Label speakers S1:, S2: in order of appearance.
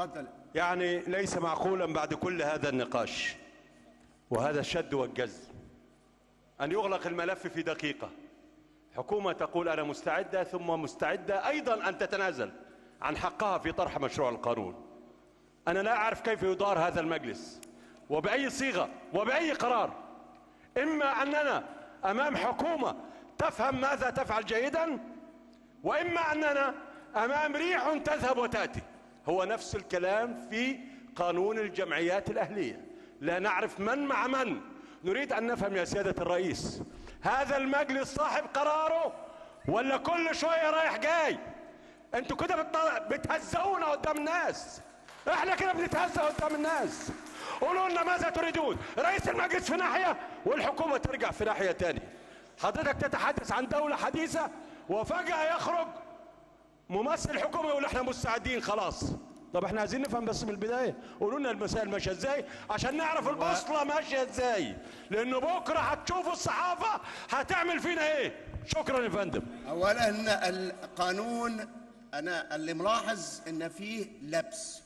S1: اتفضل.
S2: يعني ليس معقولا بعد كل هذا النقاش وهذا الشد والجذب أن يغلق الملف في دقيقة. حكومة تقول أنا مستعدة، ثم مستعدة أيضا أن تتنازل عن حقها في طرح مشروع القانون. أنا لا أعرف كيف يدار هذا المجلس وبأي صيغة وبأي قرار. إما أننا أمام حكومة تفهم ماذا تفعل جيدا، وإما أننا أمام ريح تذهب وتأتي. هو نفس الكلام في قانون الجمعيات الأهلية، لا نعرف من مع من. نريد أن نفهم يا سيادة الرئيس، هذا المجلس صاحب قراره ولا كل شوية رايح جاي؟ انتوا كده بتهزقونا قدام الناس، احنا كده بنتهزق قدام الناس. قولوا لنا ماذا تريدون. رئيس المجلس في ناحية والحكومة ترجع في ناحية تانية. حضرتك تتحدث عن دولة حديثة وفجأة يخرج ممثل حكومة يقول احنا مستعدين خلاص. طب احنا عايزين نفهم بس من البداية، قولوا لنا المسائل ماشية ازاي عشان نعرف البوصلة ماشية ازاي، لأنه بكرة هتشوفوا الصحافة هتعمل فينا ايه. شكرا يا فندم.
S1: اولا القانون، انا اللي ملاحظ ان فيه لبس.